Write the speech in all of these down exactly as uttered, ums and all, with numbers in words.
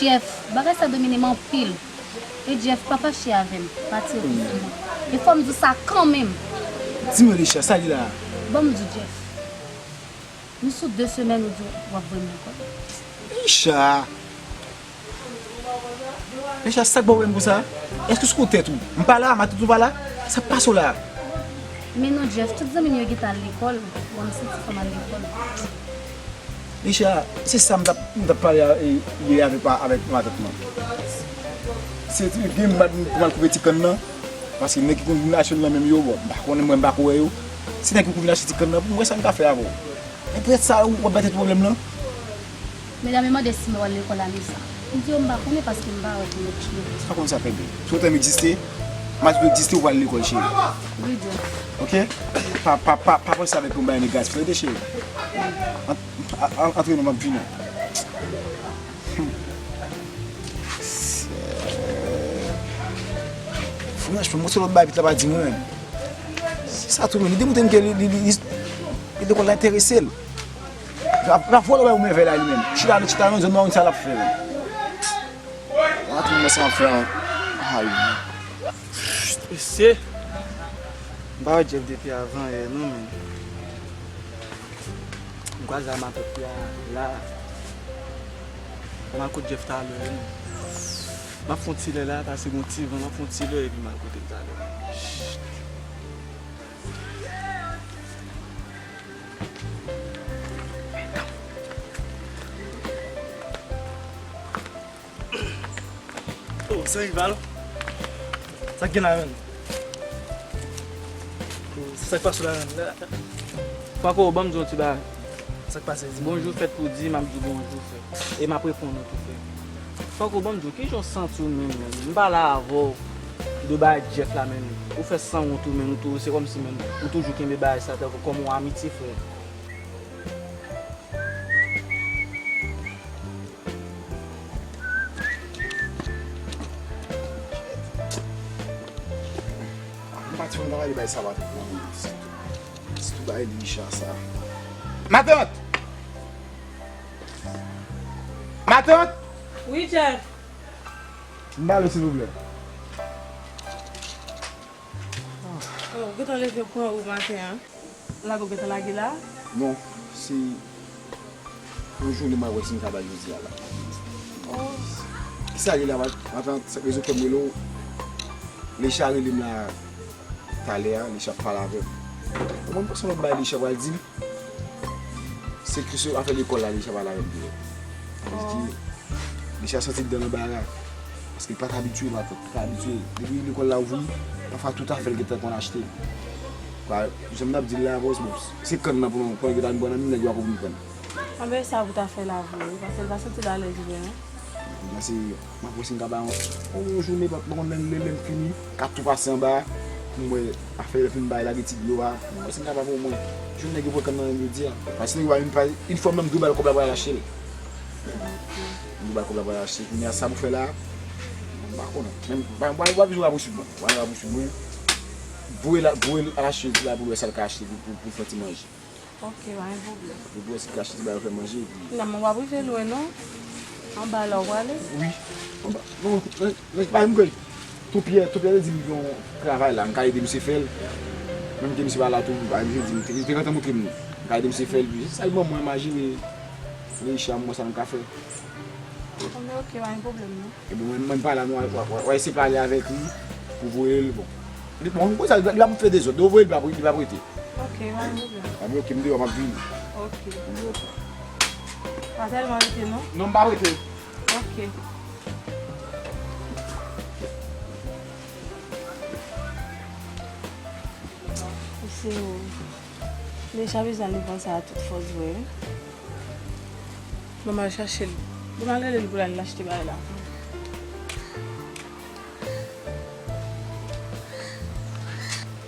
Jeff, bagay sa domine m anpil. E Jeff, pa fache avè m, pa tire kou sou mwen. E fò m di w sa kanmenm. Di mwen, Lecha, sa li la a? Ban m di w, Jeff. Nou sou de semèn ou di w ap voye m lekòl. Lecha! Lecha, sa k ba w pwoblèm konsa? Èske w sou tèt ou? M pa la, matant ou pa la? Sa k pase w la? Men non, Jeff, tout zanmi m yo gentan al lekòl. Bon, m santi fò m al lekòl. Lecha, se sa m t ap, m t ap pale a, e, yè avèk, avèk matant mwen. Se ti gen m pou m al koupe ti kann nan. Paske nèg ki konn vin achte l nan menm yo, bon, m pa konnen, mwen m pa ko wè yo. Se nèg ki konn vin achte ti kann nan pou m wè sa m ka fè avè w. Men poutèt sa, w ap bay tèt ou pwoblèm lan? Medam yo mande si mwen pral lekòl la, men sa. M di yo m pa konnen paske m pa wè pou lòt chile. Sa konn sa fè byen. Si w te egziste, matant ou egziste, ou pral lekòl, cheri. Wi, Jeff. Oke? Pa, pa, pa, pa panse avèk yon bagay negatif, tande, cheri. Ant-, a-, a-, antre non, m ap vini. Franchman, mwen se lòt bagay, pitit la pa di mwen menm. Se sa tou, men li demontre m ke li, li, li, li, li lekòl la enterese l. L ap, l ap vòlò bay ou men vè la li menm. Chita, chita nan zòn nan, sa l ap fè menm. Mwen tou mwen sa ap fè an. Ay. Mesye, m pa wè Jeff depi avan yè non, men. M kwaze a matant la la. Mwen al kot Jeff talè wi. M ap fè yon ti lè la, pase gon ti van, m ap fè yon ti lè epi m al kote l talè. Oh, se Rival. Sa k gen la menm? Oh, sa k pase la menm? Franco, ban m di w yon ti bagay. Sa k pase, di m. Bonjou fèt pou di, m ap di w bonjou frè. E m ap reponn ou tou frè. Franco, ban m di w, kijan w santi w menm, menm? M pale avè w de bagay Jeff la menm. Ou fè sanwont ou menm, ou tou, se kòmsi menm, ou toujou kenbe bagay sa tankou kòm yon amitye frè. M pati fè m travay li bay sa pa twòp nan minit, sitou, sitou bay li Richard sa. Matant! Matant! Wi, Jeff. M pale, silvouplè. Oh, ou gentan leve pran ou maten an? Lage w gentan lage la? Non, se yon jounen m ap wè si m ka bay jodi a la. Oh. Kisa rele a, matant, rezo fè m rele w. Lecha rele m la talè a, Lecha ap pale avè m. Mwen, m panse yon lòt bagay Lecha pral di m. Se kesyon afè lekòl la, Lecha pale avè m deyò. Sa vle di, Lecha santi l dan lanbara. Paske l pa t abitye, pa t, pa t abitye. Depi lekòl la ouvri, pafwa tout afè l gentan konn achte. Kwa, jan m t ap di l la, bon, se kann nan pou nou, pou nou gentan pran nan men nèg yo pa konn pran. Anben sa pou ta fè la vre, wi, paske l pa santi l alèz vre, non. Kounye a se M ap wè si m ka bay yon, yon jounen, pa, pa konn lè, lè, lè m fini, ka tou pase anba, pou m wè afè yo fin bay lage ti dlo a, pou m wè si m ka bay omwen jounen nèg yo pran kann nan men m jodi a. Paske nèg yo pa vin pa, yon fwa menm dwe ba l kòb la pou al achte l. Dwe ba l kòb la pou al achte. Kounye a sa pou fè la, m pa konnen. Men, pa, pa, pa bezwen rapousib mwen. Pa rapousib mwen. Voye l, voye l al achte la pou l wè sa l ka achte pou, pou, pou l fè ti manje. Ok, pa gen pwoblèm. Epi w esi kache ti bagay ou fè manje, epi. Finalman, w ap rive lwen, non? Anba la, w prale? Wi. Anba. Non, non, non, pa vin kwè. Tonpyè, Tonpyè te di m gen yon travay la, m ka ede misye fè l. Menm ke misye pa la tou, misye di m, li te, li te gentan montre m li. M ka ede misye fè l, wi. Se sa l ban mwen, m a jere. Leisha, m wè sa m ka fè. Anben, ok, pa gen pwoblèm, non. Ebyen, mwen, mwen pa la, non, w a, w a, w a eseye pale avèk li pou voye l, bon. Li, bon, konsa, li ap fè dezòd. Lè w voye l, li p ap, li p ap rete. Ok, pa gen pwoblèm. Anben, ok, m deyò, m ap vini. Ok. Anben, ok. Pa tèlman rete, non? Non, m p ap rete. Ok. Mesye o. Leisha bezwen al lekòl sa a tout fòs vre, wi. Bon, m al chache l. Bon, m al rele l pou l al achte bagay la.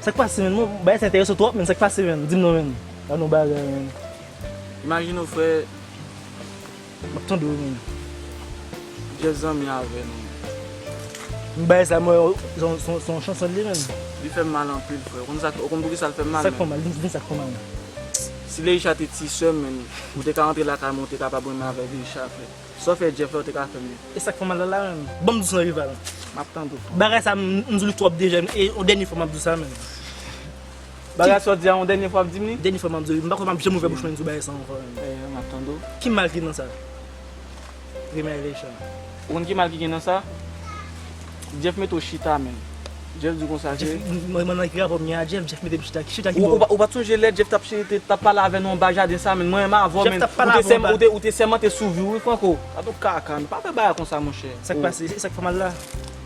Sa k pase, menn? Bon, bagay sa enterese w twòp, menn. Sa k pase, menn? Di m non, menn. Ba nou bagay, menn. Imajine w, frè, M ap tande w, menn. Jeff zanmi avè nou. M bay sa, mwen, se yon, se yon, se yon chanson li, menn. Li fè m mal anpil, frè. Ou konn sa, ou konn poukisa l fè m mal, menn? Sa k fè w mal? Di m, di m sa k fè w mal. Si Leisha te ti sè m, menn, ou te ka rantre lakay mwen, ou te kapab renmen avèk Leisha, frè. Sa w fè Jeff la, ou te ka fè l menm. E sa k fè mal la, la menm? Ban m di w sa, rival. M ap tande w. Bagay sa, m, m di w li twòp deja, e yon dènye fwa m ap di w sa, menm. Bagay sa w di a, yon dènye fwa w ap di m li? Dènye fwa m ap di w li. M pa kwè m ap janm ouvè bouch mwen di w bagay sa ankò, menm. E, m ap tande w. Ki mal ki nan sa? Renmen Leisha. Ou konn ki mal ki gen nan sa? Jeff mete w chita, menm. Jeff di w konsa ke Jeff, mwen, mwen nan ki rapò m gen a Jeff? Jeff mete m chita. Ki chita ki ou, ou bon? Pa, ou pa t sonje lè Jeff t ap chita, t ap pale avè nou anba jaden sa, menm? Mwen menm avè w, Jeff menm. T ap pale avè w anba. Ou te sèm-, ou te, ou te sèmante sou vi w, wi, Franco. Gad yon kakan, pa fè bagay konsa, monchè. Sa k pase? Se sa k fè mal la?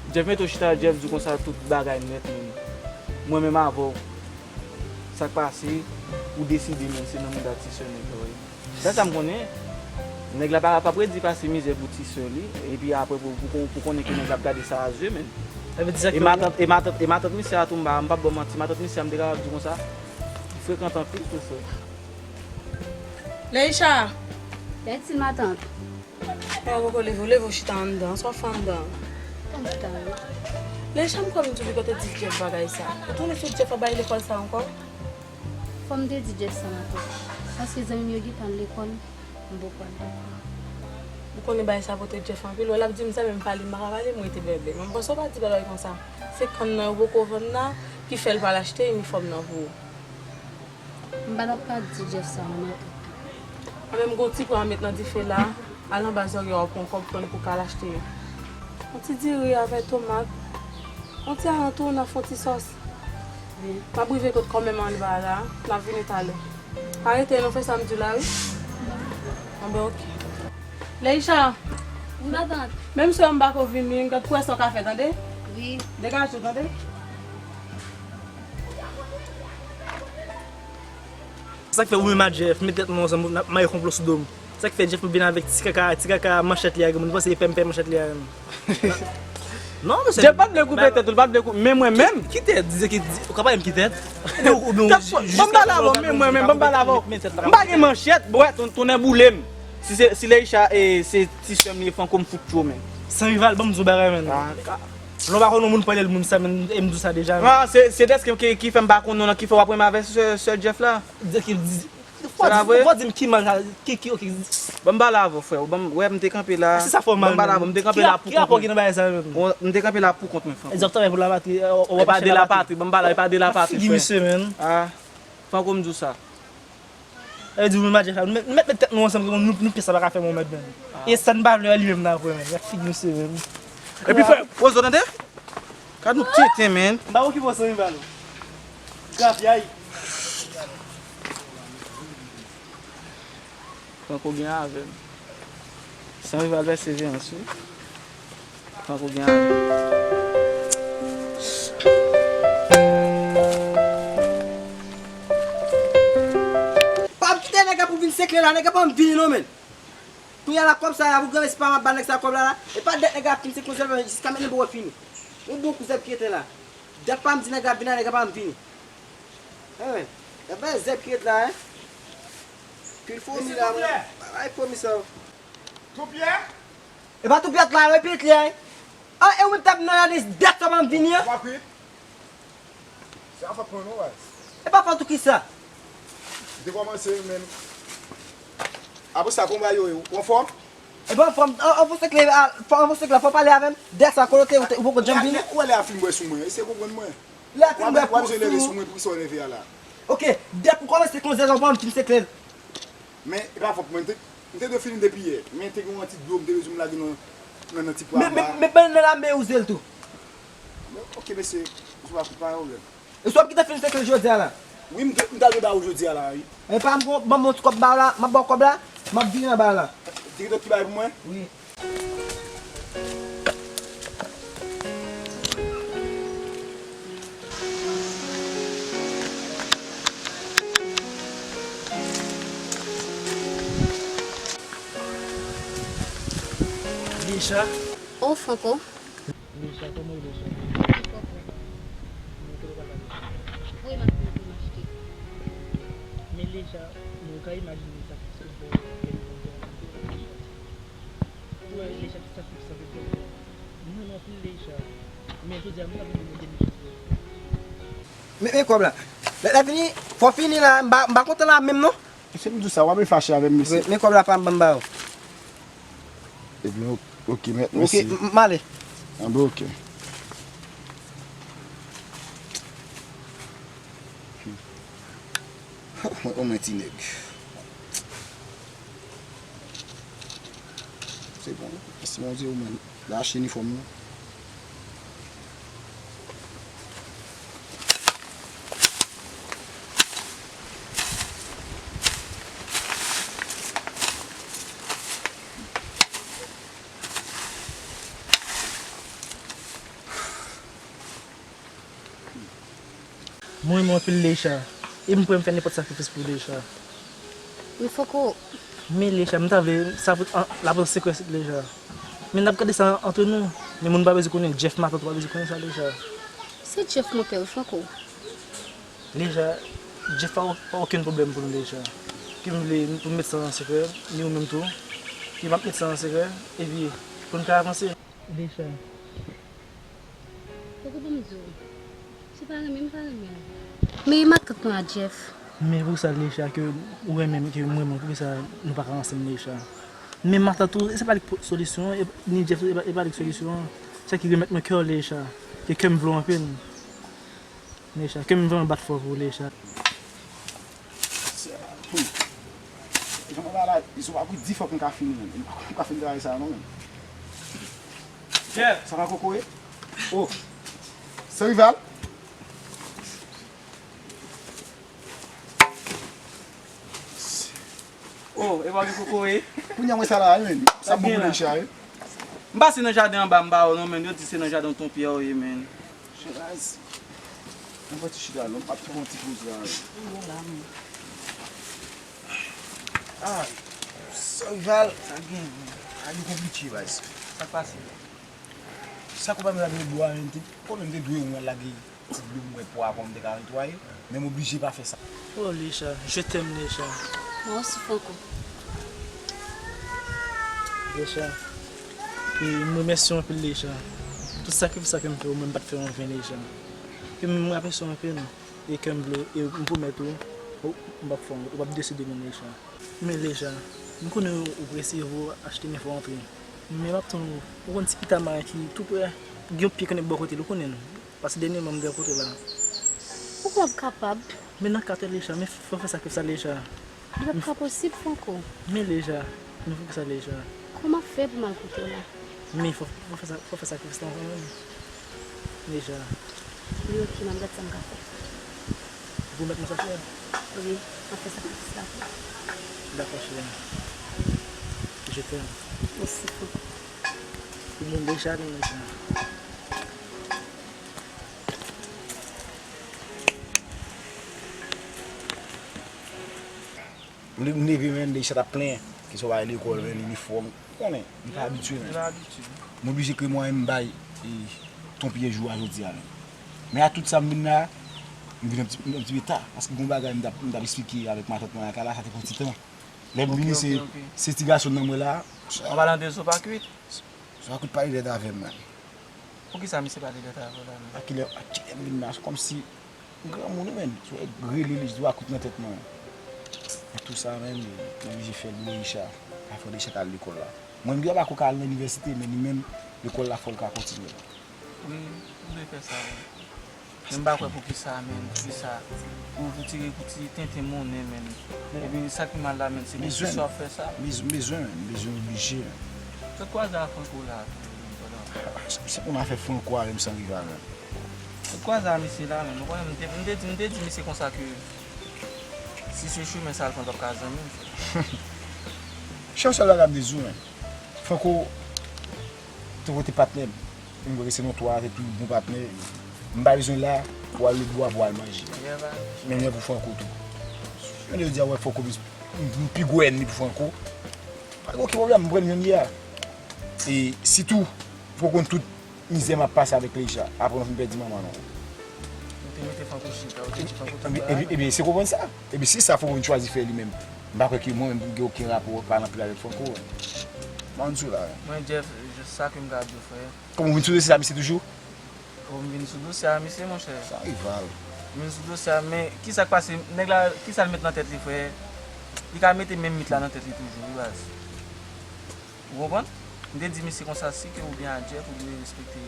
Jeff mete w chita, Jeff di w konsa tout bagay nèt, menm. Mwen menm avè w. Sa k pase? Ou deside, menm, se nan mouda ti sè nèg la w ye. Sèl sa m konnen, nèg la pa, p ap redi pase mizè pou ti sè li, epi apre pou, pou, pou konnen ke nèg la ap gade sa a zye, menm. Sa vle di sa. E ke matant, e matant, e matant misye a tou, m pa, m p ap ba w manti, matant misye a, m te kapab di w konsa, li frekant anpil tou, frè. Leisha! Bèl ti matant. Ou poko leve, ou leve, ou chita anndan, sa w fè anndan? Kòm chita, wi. Leisha, m kwè m di w pito te di Jeff bagay sa. Ou tounen sou Jeff ap bay lekòl sa ankò? Fò m te di Jeff sa maten, paske zanmi m yo gentan al lekòl, m poko al lekòl. Ou konnen bagay sa pote Jeff anpil, wè l ap di m sa, men m pale, m pa ka pale, m rete bèbè. Men m panse w pa di bagay konsa. Se kann nan yo poko vann la, ki fè l pa al achte inifòm nan pou ou. M pa t ap ka di Jeff sa non, matant. Mwen menm, gon ti pwen a met nan dife la, al anba zòrye w, pran kòb pwen pou w ka al achte yon ti diri avèk tomat, yon ti alantou, n a fè yon ti sòs. M ap rive kot kòmè m anba la, n a vini talè. Pa rete non, fè sa m di w la, wi. Anben, oke. Leisha. Wi, matant. Menm si m pa ko vini, m gad kwè sa w ka fè, tande? Wi. Degaje w, tande? Sa k fè ou menm a Jeff, met tèt nou ansanm, n ap maye konplo sou do m. Sa k fè Jeff vin avèk ti kaka, ti kaka manchèt li a, moun panse e pè m pè manchèt li a menm. Non, mesye. Jeff pa t vle koupe tèt ou, li pa t vle koupe, men mwen menm. Ki, ki tèt? Di, di, ou ka pale m ki tèt? Oubyen, oubyen, tèt, ban m pale avè w, men mwen menm, ban m pale avè w. M pa gen manchèt, bwè, ton, tonnè boule m. Si se, si Leisha, e, se ti sè m li, Franco, m fout tchwe w, menm. San rival, ban m di w bagay, menm. Ah, ka- Lè w pa konn yon moun pale l moun sa, men, e m di w sa deja, men. Ah, se, se dèske ki, ki fè m pa konn non, ki fè w ap renmen avè sè, sè Jeff la? Dèske, fò di, fò di m ki mal, ki, ki, oke. Ban m pale avè w, frè. Ban m, wè, m te kanpe la. Se sa fè w mal, ban m pale avè w, m te kanpe la pou kont mwen. Ki rapò ki nan bagay sa yo menm? Bon, m te kanpe la pou kont mwen, Franco. Egzakteman, pou lapatri, w ap mache lapatri. E pa de lapatri, ban m pale, e pa de lapatri, frè. Figi misye, menm. Ah, Franco, m di w sa. Sa vle di, ou menm a Jeff la, nou mèt, nou mèt met tèt nou ansanm, nou, nou, nou pyès la pa ka fè mwen mèt menm. E sa n pa vle a, li menm nan vre menm. Gad figi misye menm. Epi frè, Rozo, tande? Gad nou tenten, menn. M pa okipe w, San Rival. Grapyay. Franco gen avè m. San Rival vèse veyans, wi. Franco gen avè m. Pa kite nèg la pou vin sekle la, nèg la pa vin vini non, menn. Kounye a la kòb sa a, pou granmesi pa m ap ba nèg sa kòb la la. E pa dèt nèg la ap fin sekle sèlman jiska menm pou wè fini. Yon bon kou zèb ki ete la. Dèt pa m di nèg la vini la, nèg la pa vin vini. Enben, enben zèb ki ete la, en. Pil fomi la, mwen. Ay, fomi sa. Toupyè? E pa toupyè la, repit li, en. Ah, e ou menm t ap nan rale dèt sa pa m vini an? W ap ri? Se pa fòt mwen non, baz. E pa fòt ou kisa? M te kòmanse menm. Apre sa, kòman yo ye? Ou anfòm? E pa anfòm, an, anfòm se klè, a, fò, anfòm se klè, fò pale avè m. Dèt sa, kote ou te, ou poko janm vini? Lè a fin bwè sou mwen, eseye konprann mwen. Lè a fin bwè sou. W ap bezwen nève sou mwen pou sa w nève a la. Ok, dèt pou kòmanse konzè, anfòm fin se klè. Men, e pa fòt mwen, m te, m te dwe fini depi yè. Men te gen yon ti dlo m te bezwen m lage nan, nan, nan ti pwa anba. Men, men, men, men nan lame ou zel tou. Men, ok, mesye, mesye, pa, pa pwoblèm. E si w ap kite fin se klè jodi a la? Wi, m te, m ta dwe ba ou jodi a la, wi. E pa m gon, ban m yon ti kòb ba w la, m ap ba w kòb la, m ap vini anba la. Te gen dòt ki bay pou mwen? Wi. Leisha. Oh, Franco. Leisha, kòman w ye, Leisha? Mwen twò byen. Mwen twò byen, Leisha. Wi, m ap vin pou m achte. Men Leisha, mwen ka imajine sa ki sou bò. Mwen anpil Leisha. Men jodi a, mwen pa vin pou mwen demisyon. Men, men kòb la. Lè, lè vini, fò fini la, m pa, m pa kontan la menm non. Se m di w sa, w ap vin fache avè m, mesye. Men kòb la pa m, ban m ba ou. Ebyen, ok, mèt, mèsi. M ale. Anben, ok. Mwen, o mwen, ti nèg. Se bon, mèsi Bondye, o mwen, la achte inifòm nan. Mwen renmen w anpil Leisha. E m prè m fè nenpòt sakrifis pou Leisha. Men Franco. Men Leisha, m ta vle sa pou an, la pou sekrè Leisha. Men n ap gade sa antre nou. Men moun pa bezwen konnen, Jeff matant ou pa bezwen konnen sa Leisha. Se Jeff monte wi Franco. Leisha, Jeff pa, pa okenn pwoblèm pou nou Leisha. Ke m vle pou m met sa an sekrè, ni ou menm tou. Ke m ap met sa an sekrè, epi pou n ka avanse. Leisha. Poko ban m di w. Si w pa renmen, m pa renmen l. Men e matant mwen a Jeff. Men poukisa Leisha ke ou renmen m, ke m renmen w, poukisa nou pa ka ansanm Leisha? Men matant ou, se pa li k solisyon an, e, ni Jeff, e pa, e pa li k solisyon an. Sa ki remèt mwen kè w Leisha, ke kè m vle w anpil. Leisha, kè m vrèman bat fò pou ou Leisha. Jan mwen ba la, izo pa kou di fòk m ka fini menm. M pa ka fini travay sa non menm. Jeff! Sa pa koko ye? Oh! San rival? Oh, e pa gen koko ye? Kounye a mwen sa la, wi, men. Sa bon pou Leisha, wi. M pase nan jaden anba, m ba ou non, men. Yo di se nan jaden tonpyè ou ye, men. Cheraz. Mwen fè ti chita non, m ap fè yon ti poze la. Bon la, men. Ah, San rival. Sa gen, men. Ah, li konplike, baz. Sa k pase? Sa konpa m lage dlo a, men, te, konnen m te dwe yon lage ti dlo m bwè pou avan m te ka netwaye, men m oblije pa fè sa. Oh, Leisha, je t'aime, Leisha. Mwen osi, Franco. Leisha, e m remèsye w anpil, Leisha. Tout sakrifis sa ke m fè, ou menm pa t fè an ven, Leisha. Ke m remèsye w anpil. E ke m vle, e m pwomèt ou, ou, m p ap fè w, ou p ap deside menm, Leisha. Men Leisha, m konnen ou prese, ou achte men fò antre. Men m ap tann ou, ou konn ti pita maren ki tou prè, gen yon pye konnen bò kote l, ou konnen l. Paske dènyèman m bò kote la. Ou p ap kapab. Men nan katè Leisha, men fò fè sakrifis sa Leisha. Li p ap ka posib, Franco. Men Leisha, men fò fè sa Leisha. Kòman fè pou m al kote w la? Men fò, fò fè sa, fò fè sakrifis la kanmenm. Deja. Li oke, m ap gad sa m ka fè. Ou pwomèt mwen sa, cheri? Wi, m ap fè sakrifis la pou ou. Dakò, cheri. Je t'aime. Mèsi, Franco. Ou moun deja, deja. M leve, men, Leisha t ap plenyen. Kesyon bagay lekòl, men, inifòm. Ou konnen, li pa abitye, men. Li pa abitye. M oblije kreye mwayen m bay, e, tonpye jou a jodi a, men. Men a tout sa, m vin la, m vin yon ti, yon ti pe ta. Paske gon bagay m t ap, m t ap eksplike avèk matant mwen lakay la, sa te pran ti tan. Lè m vini, se, se ti gason nan mwen la. An palan de zo pa kwit. Zo pa kwit pale lèd avè m, men. Poukisa misye pale lèd avè w la menm? A kilè, a kilè m vin la? Se kòmsi granmoun wi, men. Sou rele li, zo a kout nan tèt mwen. Men tou sa, men, mwen oblije fè l pou Richard. Fò Richard al lekòl la. Mwen, m gen pa ko ka al nan inivèsite, men li menm, lekòl la fò l ka kontinye. Wi, ou dwe fè sa, wi. Men m pa kwè poukisa, men, poukisa. Pou, pou ti, pou ti tenten monnen, men. Epi sa ki mal la, men, se poukisa w ap fè sa. M bezwen, m bezwen, men, m bezwen oblije, men. Sot kwaze a Franco la, tou, men, pandan. Se pou m afè Franco avè m san rival, men. Sot kwaze a misye la, men. Ou konnen, m te, m te di, m te di misye konsa ke si se chimen sa l pran, l p ap ka zanmi m, frè. Chè, yon sèl bagay m te di w, men. Franco te pote patnè m. M kwè ke se nou twa te pi bon patnè. M pa bezwen la pou al lòtbò a pou al manje. Menm jan pou Franco tou. Yon de di a wè Franco m, m pi gwo ènmi pou Franco. Pa gen okenn pwoblèm, m pran l jan l ye a. E sitou, Franco konn tout mizè m ap pase avèk Leisha, apre nou fin pèdi manman nou. Ou te mete Franco chita, ou te di Franco tout bagay. Ebyen, ebyen, se konprann sa. Ebyen, se sa Franco vin chwazi fè li menm. M pa kwè ke mwen menm pou m gen okenn rapò pa nan pil avèk Franco. Ban m di w la. Mwen, Jeff, sa ke m ka di w, frè. Kòman w vin sou dosye sa, mesye, toujou? Kòman m vin sou dosye a, mesye, monchè? Sa rival. M vin sou dosye a, men kisa k pase? Nèg la, kisa l met nan tèt li, frè? Li ka mete menm mit la nan tèt li toujou, wi, baz. Ou konprann? M te di misye konsa, si ke ou byen a Jeff, ou dwe respekte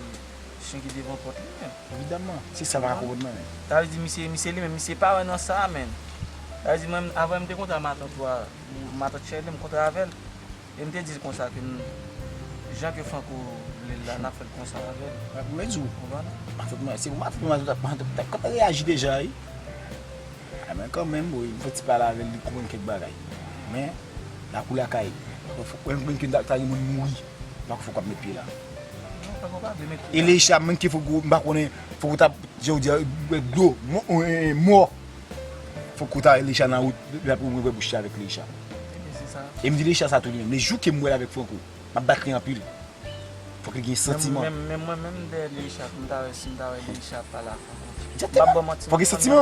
chen ki devan pòt li, men. Evidamman, se sa m pa ka konprann mwen menm. Sa vle di misye, misye li menm, misye pa wè nan sa, men. Sa vle di mwen, avan m te kontre a matant ou a, matant Shirley, m kontre avè l. E m te di l konsa ke m, jan ke Franco vle l la, n ap fè l konsa avè l. Mwen di w, konprann? Matant mwen, se pou matant mwen, matant mwen t ap konn reyaji deja, wi. A, men kanmenm, wi, m fè ti pale avè l, li konprann kèk bagay. Men, lakou lakay, fò, fò, menm ke ta, ta gen moun mouri, pa fò k ap met pye la. Non, Franco pa vle met pye la. E Leisha, menm ke fò, m pa konnen, fò ou ta, jan w di a, dlo, mò, mò. Fòk ou ta wè Leisha nan wout, epi apre ou ouvè bouch li avèk Leisha. Ebyen, se sa. E m di Leisha sa tou li menm. Le jou ke m wè l avèk Franco, m ap bat li anpil. Fòk li gen santiman. Men, men, men mwen menm dèyè Leisha, pou m ta wè si m ta wè Leisha ap pale a Franco. Egzakteman. M ap ba w manti, fòk gen santiman.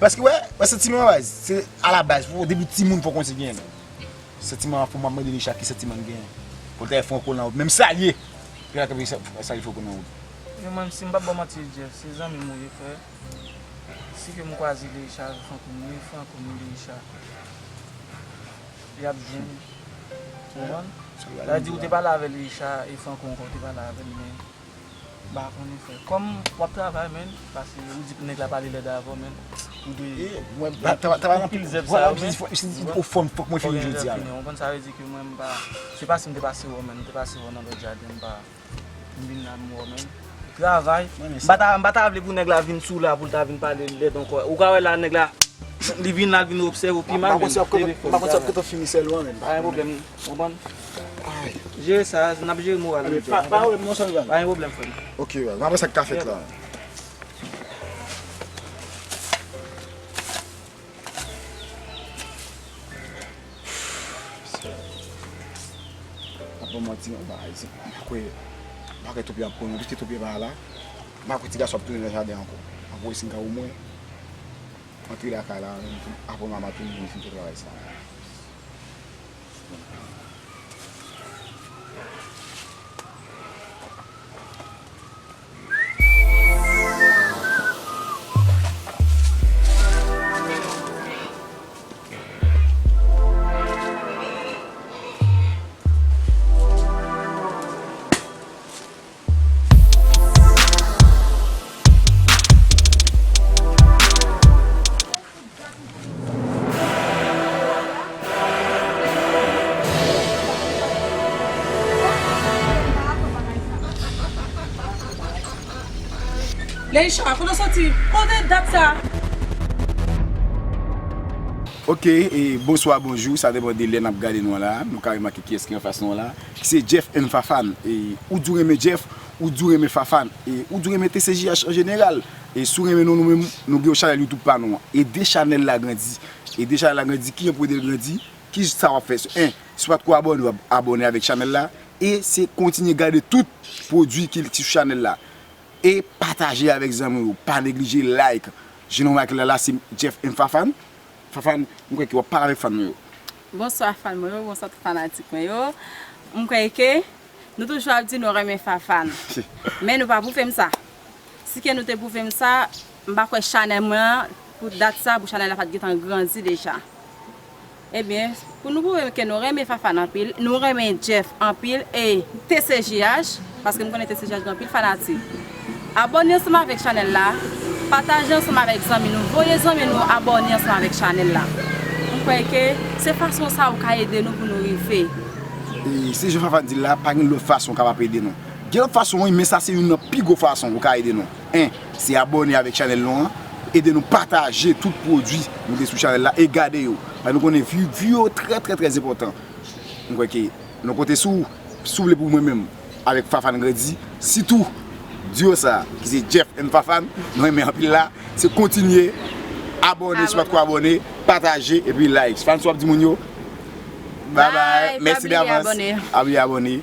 Paske wè, wè santiman baz, se alabaz, fò depi timoun fòk ou genyen l. Santiman an fò m ap mande Leisha ki santiman l genyen. Pou l ta wè Franco nan wout, menm salye. Pou l ta salye Franco nan wout. Men mwen, si m p ap ba w manti, Jeff, se zanmi m ou ye, frè. Si ke m kwaze Leisha avè Franco, m ni Franco, m ni Leisha, y ap jwenn. Ou konprann? Sa vle di ou te pale avè Leisha e Franco ankò, ou te pale avè l, men m pa konnen, frè. Kòm w ap travay, men, paske ou di nèg la pale lèd avè w, men, ou dwe. E, mwen, ta, ta, ta, anpil zèb sa yo, men, ou konprann? Fò m fin jodi a la. Ou konprann, sa vle di ke mwen, m pa, se pa si m te pase wè w, men, m te pase wè w nan lòt jaden, m pa. M vin la, m wè w menm. Travay. M pa ta, m pa ta vle pou nèg la vin sou la, pou l ta vin pale lèd ankò. Ou ka wè la, nèg la, li vin la, l vin obsève w pi mal menm. M pa konn si w ap kontan fini sèl ou an menm. Pa gen pwoblèm, ou konprann? Jere sa, n ap jere moral nou. Pa, pa gen pwoblèm, non, Sullivan. Pa gen pwoblèm, frè m. Ok, m ap wè sa k ka fèt la. Mesye, m ap ban manti, yon bagay, se, m pa kwè, m pa kwè Topye ap konnen, piske Topye pa la, m pa kwè ti gason ap tounen nan jaden ankò. M ap wè si m ka omwen antre lakay la, apre mama tounen, vin fin fè travay sa. Leisha, kote w soti? Kote dat sa? Ok, e bonswa, bonjou, sa depann de lè n ap gade nou an la. Nou ka remake kiyès ki anfas nou an la, ki se Jeff and Fafane. E ou di w renmen Jeff, ou di w renmen Fafane, e ou di w renmen T C J H an jeneral. E si w renmen nou, nou menm, nou gen yon chanèl YouTube pa nou an. Ede chanèl la grandi. Ede chanèl la grandi, kijan pou ede l grandi? Kisa w ap fè? En, si w pa t ko abòne, w ap abòne avèk chanèl la. E se kontinye gade tout pwodui ki, ki sou chanèl la. E pataje avèk zanmi w. Pa neglije like. Jan nou remake la, la se Jeff and Fafane. Fafane, m kwè ke w ap pale avèk fan nou yo. Bonswa fan mwen yo, bonswa tout fanatik mwen yo. M kwè ke nou toujou ap di nou renmen Fafane. Men nou pa pwouve m sa. Si ke nou te pwouve m sa, m pa kwè chanèl mwen an, pou dat sa, pou chanèl la pa t gentan grandi deja. Ebyen, pou nou pwouve ke nou renmen Fafane anpil, nou renmen Jeff anpil, e T C J H, paske m konnen T C J H gen anpil fanatik. Abòne ansanm avèk chanèl la, pataje ansanm avèk zanmi nou, voye zanmi nou abòne ansanm avèk chanèl la. M kwè ke se fason sa ou ka ede nou pou nou rive. E se jan Fafane di l la, pa gen lòt fason w kapab ede nou. Gen lòt fason, wi, men sa se youn nan pi gwo fason ou ka ede nou. En, se abòne avèk chanèl nou an, ede nou pataje tout pwodui nou gen sou chanèl la e gade yo. Paske nou konnen vi, vi yo trè, trè, trè enpòtan. M kwè ke nou konte sou, si w vle pou mwen menm avèk Fafane grandi, sitou duo sa, ki se Jeff and Fafane, nou renmen anpil la, se kontinye abòne, si w pa t ko abòne, pataje, epi like. Fafane, sa w ap di moun yo? Bye bye, mèsi davans. Pa bliye abòne. Pa bliye abòne.